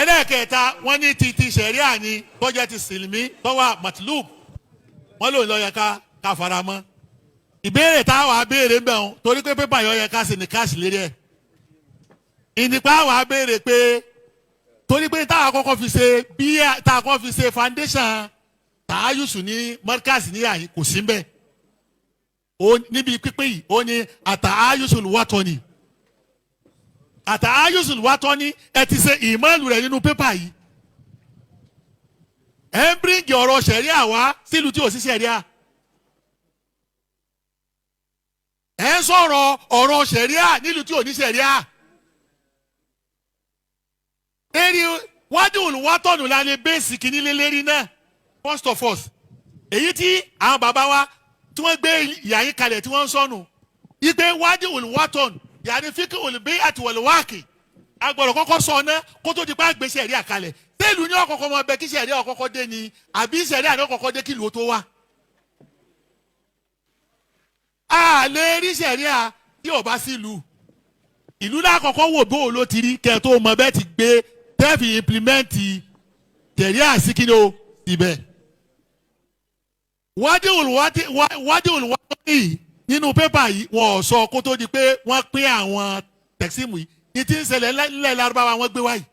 Ẹlẹ́ẹ̀kẹta, wọ́n ní ti sẹ̀ríà ni tọ́jà ti sìlmí tọ́wà matlub, wọ́n lòun ló yẹ ká fara mọ́. Ìbéèrè táwa béèrè ń bẹ̀ wọn, torí pé paper yọ yẹ ká sì ní káàsì lérí ẹ̀. Ìnípa wàá béèrè pé torí pé táwa kọ́kọ́ fi ṣe bí táwa kọ́kọ́ fi ṣe foundation tààyùsù ní Markaz ní àyè kò sí mbẹ́ níbi pípé yìí, ó ní àtààyùsù wàtọ́ni, àtààyùsù wàtọ́ni. Ẹ ti ṣe ìmọ̀lù rẹ̀ nínú paper yìí. Ẹ ń bring ọ̀rọ̀ sẹ̀ríà wá sílùú tí ò sí sẹ̀ríà. Ẹ ń sọ̀rọ̀ ọ̀rọ̀ sẹ̀ríà nílùú tí ò ní sẹ̀ríà. Eri wájú olùwátọ̀nù la lè bẹ́ẹ̀sì kìíní lélẹ́rí náà. First of all, èyí tí àwọn bàbá wa tí wọ́n gbé ìyá yín kalẹ̀ tí wọ́n ń sọnù ipe wájú olùwátọ̀nù yàrá fíkì olùbí àti wọ̀lúwáàkì agbọ̀dọ̀ kọ́kọ́ sọ ọ́nà kó tó di pa gbé sẹ̀ríà kalẹ̀. Tẹ́lù ní ọ̀kọ̀ọ̀kọ̀ mọ bẹ kí sẹ̀ríà ọ̀kọ̀ọ̀kọ̀ dé ni, àbí sẹ̀ríà ní ọ̀kọ̀ọ̀kọ̀ dé kí ìlú tó wá? A lè rí sẹ̀ríà tí ò bá sí ìlú. Ìlú lákọ̀ọ́kọ́ wò bó ló ti rí kẹ́ ẹ tó mọ bẹ́ẹ̀ ti gbé tẹ́ẹ̀fì implement sẹ̀ríà sí kí ni o síbẹ̀. Wádìí olùwádìí nínú paper yìí, wọn ò sọ kó tó di pé wọ́n pín àwọn tẹ̀síìmù yìí. Ìtí ń ṣẹlẹ̀ ńlẹ̀ Lárúbáwá wọ́n gbé wáyìí,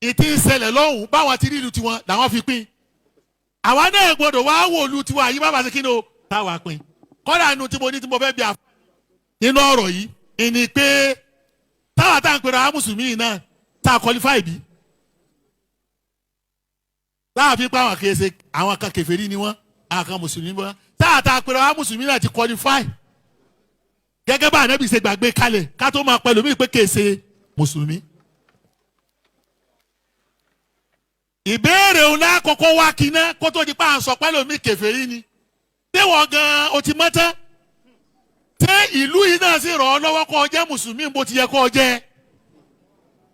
ìtí ń ṣẹlẹ̀ lọ́hùn báwọn ti rí ìlú tiwọn làwọn fi pín. Àwa náà gbọdọ̀ wá wò ìlú tiwa yìí bàbá ṣe kí ni o táwa pín. Kọ́dà inú tí mo ní tí mo fẹ́ bí a nínú ọ̀rọ̀ yìí ìní pé táwa tá à ń pera àwọn mùsùlùmí yìí náà tá a qualify bí táwa fi pa àwọn kèsè, àwọn kan kèfèrí ni wọ́n, àwọn kan mùsùlùmí wọ́n. Táwa tá a pera àwọn mùsùlùmí náà ti qualify gẹ́gẹ́ bá ànábì ṣe gbàgbé kalẹ̀ ká tó máa pẹ̀lú mí pé kèsè mùsùlùmí. Ìbéèrè òun lákòókò wá kíná kó tó di pa à ń sọ pẹ́lú mi kèfèrí ni. Déwọ̀ gan-an o ti mọ́ tán? Ṣé ìlú yìí náà sì ràn ọ́ lọ́wọ́ kó o jẹ́ mùsùlùmí bó ti yẹ kó o jẹ́?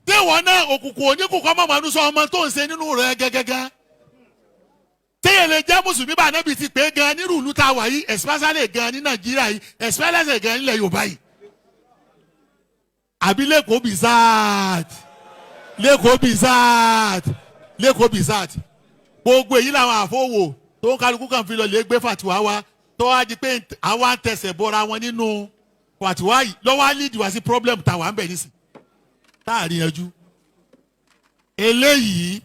Déwọ̀ náà òkùnkùn oníkùnkùn ọmọ màánú sọ ọmọ tó ń ṣe nínú rẹ̀ gẹ́gẹ́gẹ́. Téèyàn lè jẹ́ mùsùlùmí bá ànábì ti pé gan nírú ìlú tá a wà yìí, especially gan ní Nàìjíríà yìí, especially gan nílẹ̀ Yorùbá yìí? Àbí lẹ́kọ̀ọ́ bizat, lẹ́kọ̀ọ́ bizat, lẹ́kọ̀ọ́ bizat. Gbogbo èyí làwọn àfọwò tó ń kálukú kan fi lọ lè gbé fàtiwá wa tó wá di pé àwa ń tẹsẹ̀ bọ́ra wọn nínú fàtiwá yìí lọ́wọ́ á lead wá sí problem táwa ń bẹ̀ nísìn tá a rí yanjú. Eléyìí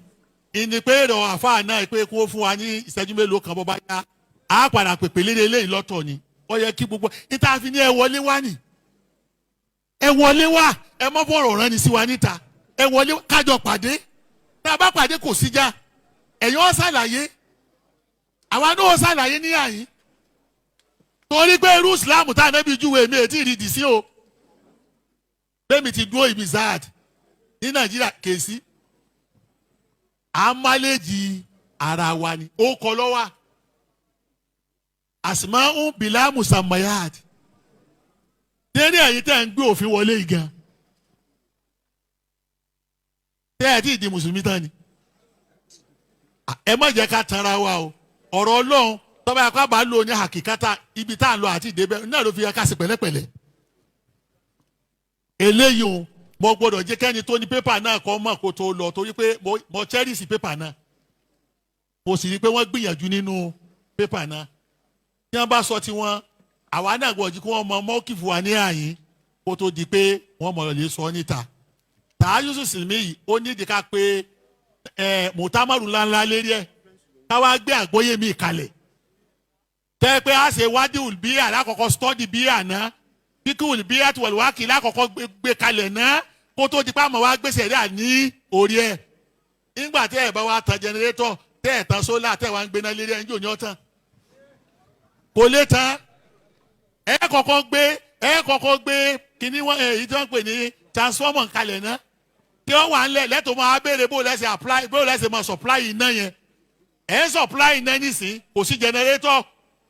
ìní pé èrò àfáà náà pé kó fún wa ní ìṣẹ́jú mélòó kan, bọ́ bá yá á padà pèpè lédè eléyìí lọ́tọ̀ ni. Ó yẹ kí gbogbo níta fi ní ẹ wọlé wá nì, ẹ wọlé wá, ẹ mọ́ fọ̀rọ̀ rán ni sí wa níta, ẹ wọlé kájọ pàdé. Tá a bá pàdé kò síjà, ẹ̀yin ó ṣàlàyé, àwa náà ó ṣàlàyé ní àyín, torí pé irú Islam tá a nẹ́bi júwe mi ètí ìrìdì sí o. Bẹ́ẹ̀ mi ti dúró ibi zad ní Nàìjíríà kèsì à ń máléjì ara wa ni ó kọ lọ́wọ́ àsìmáhùn bìlá musamayad dérí. Ẹ̀yin tẹ́ ń gbé òfin wọlé yìí gan, tẹ́ ẹ̀ tí ì di mùsùlùmí tán ni, ẹ má jẹ́ ká tanra wa o. Ọ̀rọ̀ Ọlọ́run tọ́ba yà ká bá lò ní àkìkátà ibi tá à ń lọ àti ìdébẹ̀ náà ló fi yẹ ká sí pẹ̀lẹ́pẹ̀lẹ́. Eléyìí o, mo gbọ́dọ̀ jẹ́ kẹ́ni tó ní paper náà kọ́ mọ̀ kó tó lọ, torí pé mo cherish paper náà, mo sì rí i pé wọ́n gbìyànjú nínú paper náà. Tí wọ́n bá sọ tiwọn, àwa náà gbọ́dọ̀ jí kí wọ́n mọ mọ́kìfù wa ní àyín kó tó di pé wọ́n mọ̀ lè sọ níta. Tààyùsù sílùmí yìí, ó ní ìdí ká pé ẹ mùtámọ́rù ńláńlá lérí ẹ̀, ká wá gbé àgbóyè mi kalẹ̀ tẹ́ pé a ṣe wádìí bí alákọ̀ọ́kọ́ study bí àná kíkú bí àtiwọ̀lùwákì lákọ̀ọ́kọ́ gbé kalẹ̀ náà kó tó di pé àmọ́ wá gbèsè rí àní orí ẹ̀. Nígbà tẹ́ ẹ̀ bá wá tan generator, tẹ́ ẹ̀ tan solar, tẹ́ ẹ̀ wá ń gbéná lérí ẹ̀ ń jò ní ọ̀tàn kò lè tán. Ẹ kọ́kọ́ gbé kíní wọn èyí tí wọ́n pè ní transformer kalẹ̀ náà tí wọ́n wà ń lẹ̀ lẹ́tọ̀ọ́ máa béèrè bó lẹ́sẹ̀ apply, bó lẹ́sẹ̀ máa supply iná yẹn. Ẹ̀ ń supply iná nísìn, kò sí generator,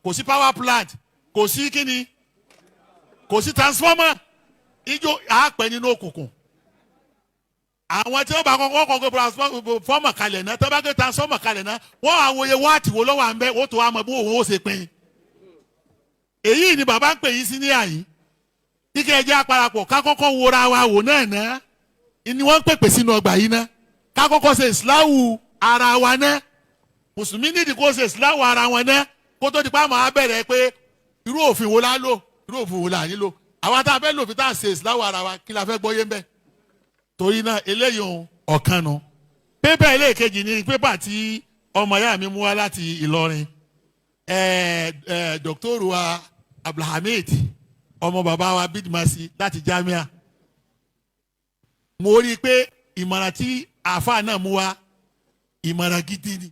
kò sí power plant, kò sí kíni, kò sí transformer. Ijó àápẹ́ nínú òkùnkùn. Àwọn tí wọ́n bá kọ́kọ́ kọ́ gbé transformer kalẹ̀ náà, tí wọ́n bá gbé transformer kalẹ̀ náà, wọ́n àwòye wáàtì wo lọ́wọ́ à ń bẹ́, wọ́n tó wá mọ̀ bó òun ó ṣe pín. Èyí ni bàbá ń pè yín sí ní àyín, kíkẹ́ ẹjẹ́ àparapọ̀ ká kọ́kọ́ wora wa wò náà ná. Ni wọ́n ń pèpè sínú ọgbà yìí ná, ká kọ́kọ́ ṣe ìsìláwù ara wa ná. Mùsùlùmí nídìí kó ṣe ìsìláwù ara wọn ná, kó tó di pa máa bẹ̀rẹ̀ pé irú òfin wo la lò, irú òfin wo la ní lò. Àwa tá a fẹ́ lò fi tá a ṣe ìsìláwù ara wa, kí la fẹ́ gbọ́ yé ń bẹ̀? Torí náà, eléyìí òun ọ̀kan nu. Pépà ẹlẹ́ẹ̀kejì ni pépà tí ọmọ ìyá mi mú wá láti Ìlọrin, ẹ ẹ dọ́kítọ́rù wa Abdulhamid, ọmọ bàbá wa Bidmasi láti Jamia. Mo rí i pé ìmọ̀ràn tí àáfàá náà mú wá, ìmọ̀ràn gidi ni,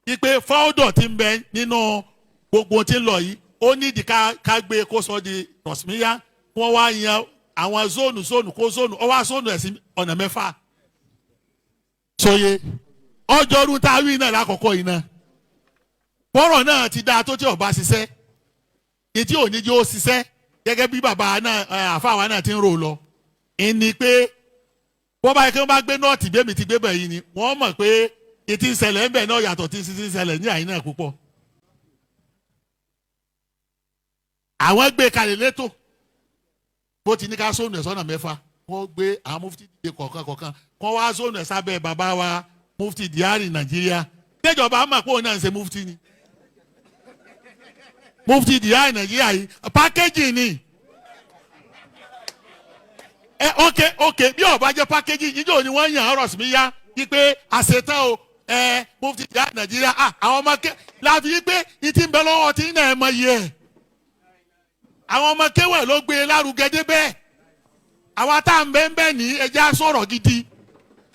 wípé fọ́ọ̀dọ̀ tí ń bẹ nínú gbogbo tí ń lọ yìí, ó nídìí ká gbé kó sọ di rọ̀sìmíyá, wọ́n wá yan àwọn zone zone, kó zone, ó wá zone ẹ̀ sí ọ̀nà 6. Sóye ọjọ́rú tá a wí náà lákọ̀ọ́kọ́ yìí náà, bọ́rọ̀ náà ti dáa tó tí ọba ṣiṣẹ́, etí òní jẹ́ ó ṣiṣẹ́ gẹ́gẹ́ bí bàbá náà, àfa wa náà ti ń rò lọ, ìní pé wọ́n bá yẹ kí wọ́n bá gbé North bẹ́ẹ̀ ti gbé bẹ̀ yìí ni, wọ́n mọ̀ pé etí ń ṣẹlẹ̀ ń bẹ̀ náà yàtọ̀ tí ń ṣẹlẹ̀ ní àyín náà púpọ̀. Àwọn gbé kalẹ̀ létò bó ti ní ká zone ẹ̀ sọ́nà 6, wọ́n gbé àwọn mufti dìde kọ̀ọ̀kan kọ̀ọ̀kan, kọ́ wá zone ẹ̀ sábẹ́ bàbá wa mufti diari Nàìjíríà. Tẹ́jọba mọ̀ pé òun náà ń ṣe mufti ni, mufti diari Nàìjíríà yìí pákéjì ni. Ẹ ok, bí ó bá jẹ́ pákéjì níjọ́ ni wọ́n yàn ọ̀rọ̀ sí mi yá wípé àṣetán o. Ẹ mufti diari Nàìjíríà, àwọn ọmọ ké láfi wípé ìtì ń bẹ lọ́wọ́ tí ń náà ẹ mọ iye ẹ̀. Àwọn ọmọ kéwẹ̀ ló gbé e lárugẹ débẹ̀. Àwa tá à ń bẹ́ ń bẹ́ ní ẹja sọ̀rọ̀ gidi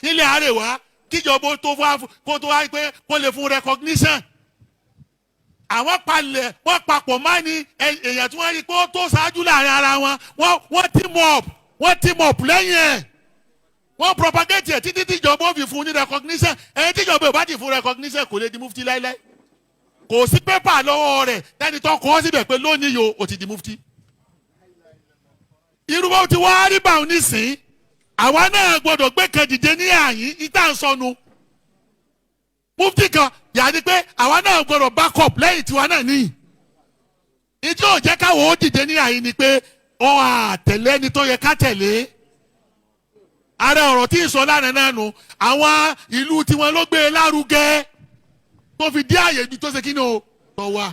nílẹ̀ Àríwá, kíjọba tó wá kó tó wá pé kó lè fún recognition. Àwọn palẹ̀ wọ́n papọ̀ má ní èèyàn tí wọ́n rí pé ó tó ṣáájú láàrin ara wọn, wọ́n team up, wọ́n team up lẹ́yìn ẹ̀, wọ́n propagate ẹ̀ títí tíjọba ó fi fún ní recognition. Ẹni tíjọba ò bá ti fún recognition, kò lè di mufti láíláí. Kò sí pépà lọ́wọ́ rẹ̀ tẹ́ni tó kọ́ síbẹ̀ pé lónìí yo, ó ti di mufti. Irú bó ti wá rí báwọn nísìn, àwa náà gbọdọ̀ gbé kan dìde ní àyín ìta ń sọnù mufti kan, yàní pé àwa náà gbọdọ̀ back up lẹ́yìn tiwa náà ní. Ìjọ ò jẹ́ káwọn ó dìde ní àyín ni pé ọ àtẹ̀lé ẹni tó yẹ ká tẹ̀lé. Ara ọ̀rọ̀ tí ì sọ lánàá náà nù, àwọn ìlú tiwọn ló gbé e lárugẹ tó fi dé àyè ibi tó ṣe kí ni o tọ́ wa.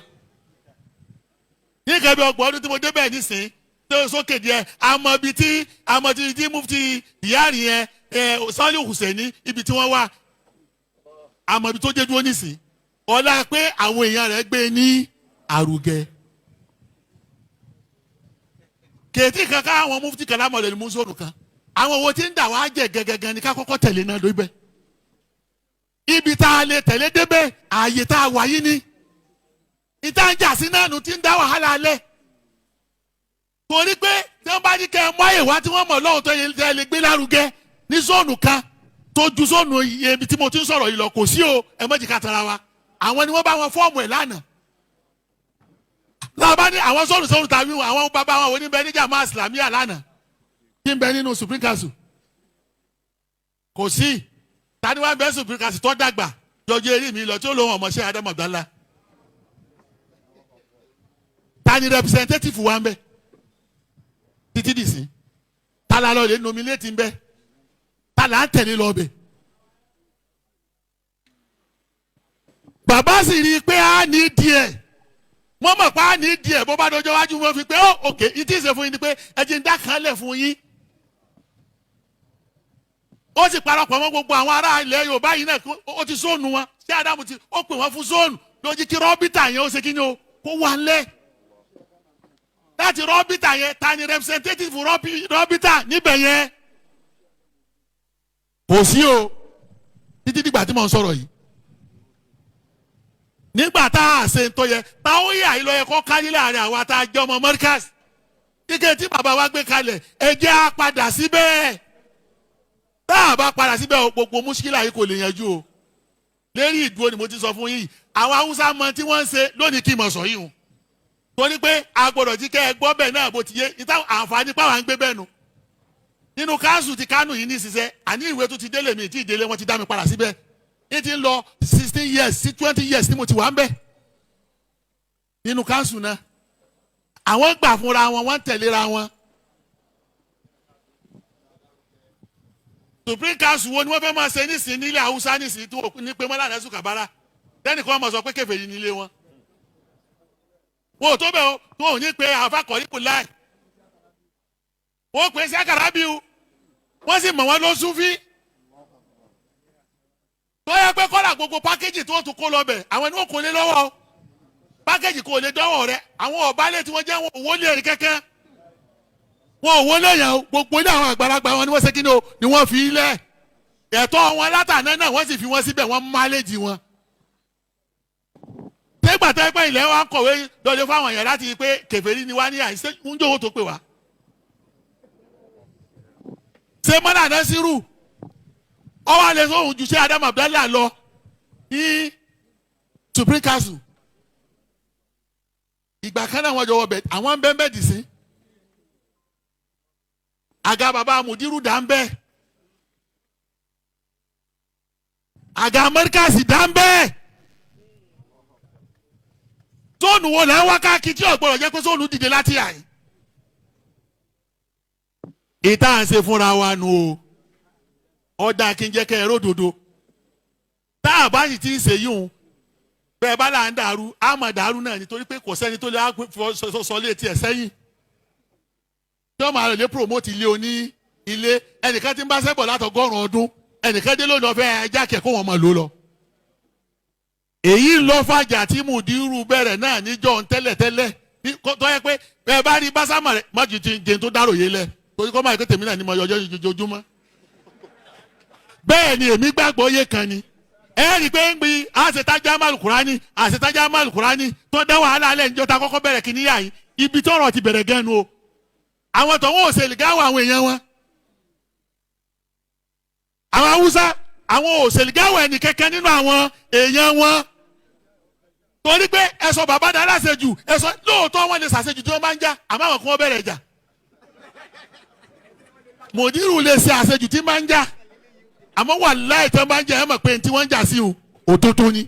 Ní nǹkan bí 30 ọdún tí mo débẹ̀ nísìn tó sókè díẹ̀, àmọ́ ibi tí àmọ́ tí mufti ìyáàrí yẹn ẹ Saliu Hussein, ibi tí wọ́n wà, àmọ́ ibi tó dé dúró nísìn, ọlá pé àwọn èèyàn rẹ̀ gbé ní àrùgẹ. Kèétí kankan àwọn mufti kan lámọ̀lẹ́ ní mùsùlùmí kan, àwọn owó tí ń dà wá jẹ gẹ́gẹ́gẹ́ ni ká kọ́kọ́ tẹ̀lé náà lórí ibi tá a lè tẹ̀lé débẹ̀. Ààyè tá a wà yìí ni ìta ń jà sí náà nù tí ń dá wàhálà alẹ́, torí pé tí wọ́n bá ní kẹ́ ẹ mọ́ àyè wá tí wọ́n mọ̀ lọ́hùn tó yẹ lè gbé lárugẹ ní zone kan tó ju zone ibi tí mo ti ń sọ̀rọ̀ yìí lọ, kò sí o. Ẹ má jẹ́ ká tara wa. Àwọn ni wọ́n bá wọn form ẹ̀ lánàá lábá ní àwọn zone zone tàbí àwọn bàbá wọn oníbẹ̀ níjà máa Islamiyà lánàá tí ń bẹ nínú Supreme Council, kò sí. Tani wá bẹ Supreme Council tó dàgbà jọjọ eré mi lọ tí ó lóun ọmọọṣẹ́ Adamu Abdallah? Tani representative wa ń bẹ títí dì sí? Ta la lọ lè nominate ń bẹ? Ta la ń tẹ̀lé lọ bẹ? Bàbá sì rí i pé a ní díẹ̀, wọ́n mọ̀ pé a ní díẹ̀. Bó bá dọjọ́ wájú, wọ́n fi pé ó òkè ìtí ìṣe fún yín ni pé ẹ ti ń dá kan lẹ̀ fún yín. Ó sì parapọ̀ mọ́ gbogbo àwọn ará ilẹ̀ Yorùbá yìí náà, ó ti zone wọn. Ṣé Ádámù ti ó pè wọ́n fún zone lójú kí rọ́bìtà yẹn ó ṣe kí ni o kó wà lẹ̀ láti rọ́bìtà yẹn? Ta ni representative rọ́bìtà níbẹ̀ yẹn? Kò sí o títí dìgbà tí mò ń sọ̀rọ̀ yìí. Nígbà tá a ṣe ń tó yẹ, táwọn yà yìí lọ yẹ kó kárí láàrin àwa tá a jẹ́ ọmọ Mọ́ríkàs kíkẹ́ tí bàbá wa gbé kalẹ̀, ẹ jẹ́ á padà síbẹ̀. Tá a bá padà síbẹ̀ o, gbogbo mùṣkílà yìí kò lè yanjú o. Lérí ìdúró ni mo ti sọ fún yín, àwọn Haúsá mọ tí wọ́n ń ṣe lónìí kí n mọ̀ sọ yìí o, torí pé a gbọ́dọ̀ jí kẹ́ ẹ gbọ́ bẹ́ẹ̀ náà bó ti yé ìta àǹfààní pàwọn à ń gbé bẹ́ẹ̀ nu nínú káńsù ti Kánò yìí ní ṣiṣẹ́. Àní ìwé tó ti délé mi tí ìdílé wọn ti dá mi padà síbẹ̀, ní ti ń lọ 16 years sí 20 years tí mo ti wà ń bẹ̀ nínú káńsù náà. Àwọn gbà fúnra wọn, wọ́n ń tẹ̀léra wọn. Supreme Council wo ni wọ́n fẹ́ máa ṣe nísìnyí nílẹ̀ Haúsá nísìnyí tí wọ́n ní pé Mọ́lá Nasiru Kabara lẹ́nìkan máa sọ pé kèfèrí nílé wọn? Wọn ò tó bẹ́ẹ̀ o, tí wọn ò ní pé àfa kọ̀ríkù láì wọ́n pè é sí àkàràbíu, wọ́n sì mọ̀ wọ́n ló súnfí tó yẹ pé kọ́là gbogbo package tó tún kó lọ bẹ̀, àwọn ni wọ́n kò lé lọ́wọ́ o. Package kò lè dọ́wọ́ rẹ. Àwọn ọ̀bálẹ̀ tí wọ́n jẹ́, wọn ò wọlé ẹ̀rí kẹ́kẹ́, wọn ò wọlé yẹn o. Gbogbo ilé àwọn àgbàlagbà wọn ni wọ́n ṣe kí ni o, ni wọ́n fi lẹ̀ ẹ̀tọ́ wọn látàná náà, wọ́n sì fi wọ́n síbẹ̀, wọ́n máléjì wọn. Tẹ́gbà tẹ́gbà ilẹ̀ wa ń kọ̀wé lọ́dẹ fáwọn èèyàn láti pé kèfèrí ni wá ní àìsí ń jòwó tó pè wá. Ṣé Mọ́là Nasiru ọwọ́ alẹ́ sóhun ju ṣé Adamu Abdallah lọ ní Supreme Council? Ìgbà kan náà wọ́n jọ wọ bẹ̀, àwọn ń bẹ́ẹ̀ bẹ́ẹ̀ dì sí. Àga bàbá Mudiru dà ń bẹ́ẹ̀, àga Amẹ́ríkà sì dá ń bẹ́ẹ̀. Zone wo lẹ́ ń wá káàkiri tí ọ̀gbọ́dọ̀ jẹ́ pé zone dìde láti àyè? Ìta à ń ṣe fúnra wa nu o. Ọ̀dà kí n jẹ́ kẹ́ ẹ ródòdó. Tá a bá sì ti ń ṣe yíhun bẹ́ẹ̀ bá là ń dàrú, á mọ̀ dàrú náà, nítorí pé kò sẹ́ni tó lè sọ létí ẹ̀ sẹ́yìn tí wọ́n máa lè promote ilé oní ilé. Ẹnìkan tí ń bá sẹ́bọ̀ látọgọ́rùn ọdún, ẹnìkan dé lónìí, ọ̀fẹ́ ẹja kẹ̀kọ́ wọn máa lò lọ. Èyí lọ fàjà tí mùdírù bẹ̀rẹ̀ náà níjọ́ tẹ́lẹ̀tẹ́lẹ̀ tó yẹ pé bẹ́ẹ̀ bá rí básámà rẹ̀ má ju ti jẹun tó dárò yé lẹ̀, torí kọ́ máa yẹ pé tèmi náà ní mo yọjọ́ jojoojúmọ́. Bẹ́ẹ̀ ni èmi gbàgbọ́ yé kan ni ẹ rí i pé ń gbin àṣetájá màlùkùránì, àṣetájá màlùkùránì tó dá wàhálà alẹ́ níjọ́ ta kọ́kọ́ bẹ̀rẹ̀ kìíní yà yín. Ibi tọ́rọ̀ ti bẹ̀rẹ̀ gẹ́nu o, àwọn tó ń wò ṣèlè gáwọ́ àwọn èèyàn wọn, àwọn Haúsá, àwọn òṣèlú gáwọ́ ẹnì kẹ́kẹ́ nínú àwọn èèyàn wọn, torí pé ẹ̀sọ́ bàbá dá láṣejù. Ẹ̀sọ́ lóòótọ́ wọn lè ṣàṣejù tí wọ́n bá ń já, àmọ́ àwọn kan wọ́n bẹ̀rẹ̀ jà. Mòdìrú lè ṣe àṣejù tí máa ń já, àmọ́ wà láì tí wọ́n bá ń jà, ẹ̀ mọ̀ pé tí wọ́n ń jà sí o, òtótó ni.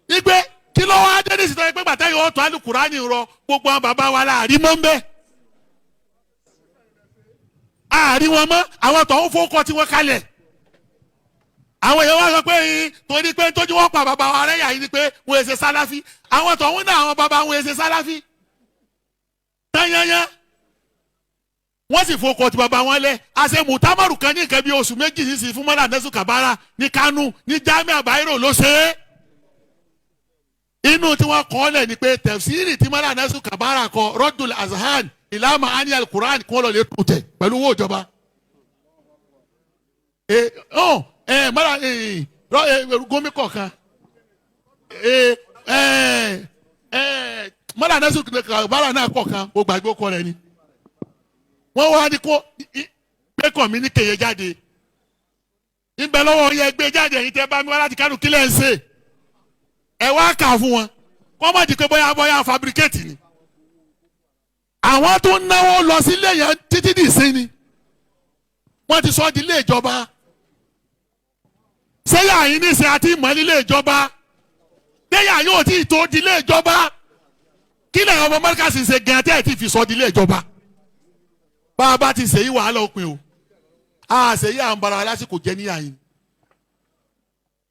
Igbe kí ló wá dé ní ìsìtọ́ pé gbàtà yóò tó alukurani rọ gbogbo àwọn bàbá wa láàrin mọ́ ń bẹ́ àárín wọn mọ́, àwọn tó ń fowókọ tí wọ́n kalẹ̀. Àwọn èèyàn wá sọ pé yín torí pé tójú wọn pa bàbá wa rẹ̀ yà yín ni pé wọ́n èsè sáláfí. Àwọn tó ń ná àwọn bàbá wọn èsè sáláfí tányányá, wọ́n sì fowókọ tí bàbá wọn lẹ̀. Àṣẹ mùtámọ̀rù kan ní nǹkan bíi oṣù 2 sísìn fún Mọ́là Nasiru Kabara ní Kánò ní Jamiu Bayero ló ṣe é. Inú tí wọ́n kọ́ lẹ̀ ni pé tẹ̀fsírì tí Mọ́là Nasiru Kabara kọ, Rọ́dùl Azhan ìlànà aniyal Quran, kí wọ́n lọ lè tún tẹ̀ pẹ̀lú owó ìjọba. Ẹ ọ ẹ mọ́là gómi kọ̀ọ̀kan ẹ ẹ ẹ Mọ́là Nasiru Kabara náà kọ̀ọ̀kan, ó gbàgbé ọkọ rẹ̀ ni. Wọ́n wá ní kó gbé communiqué yẹn jáde. Ìbẹ̀ lọ́wọ́ yẹn, gbé jáde. Ẹ̀yin tẹ́ bá mi wá láti Kánò, kílẹ̀ ń ṣe? Ẹ wá kà fún wọn, kọ́ mọ̀ di pé bóyá bóyá fabricate ni. Àwọn tó ń náwó lọ sílé yẹn títí dì sí ni wọ́n ti sọ di ilé ìjọba. Sẹ́yà yín níṣẹ́ àti ìmọ̀ nílé ìjọba, sẹ́yà yóò tí ì tó di ilé ìjọba. Kí lẹ́yìn ọmọ mọ́ríkàsì ṣe gan tẹ́ ẹ̀ tí fi sọ di ilé ìjọba? Bá a bá ti ṣèyí, wàhálà òpin o. A ṣèyí, à ń bara lásìkò jẹ́ níyà yín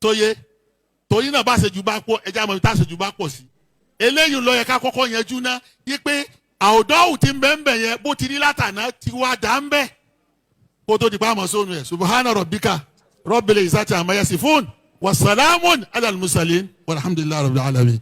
tóye. Torí náà, bá ṣèjú bá pọ̀, ẹjẹ́ àmọ́ ibi tá ṣèjú bá pọ̀ sí. Eléyìí ló yẹ ká kọ́kọ́ yanjú ná, yí pé àwòdọ́wù ti ń bẹ́ ń bẹ̀ yẹn, bó ti rí látàná ti wá dá ń bẹ́, kó tó di pa àmọ́ sónú ẹ̀. Subhana rabbika rabbil izzati amma yasifun, wasalamun ala al-mursalin, walhamdulillahi rabbil alamin.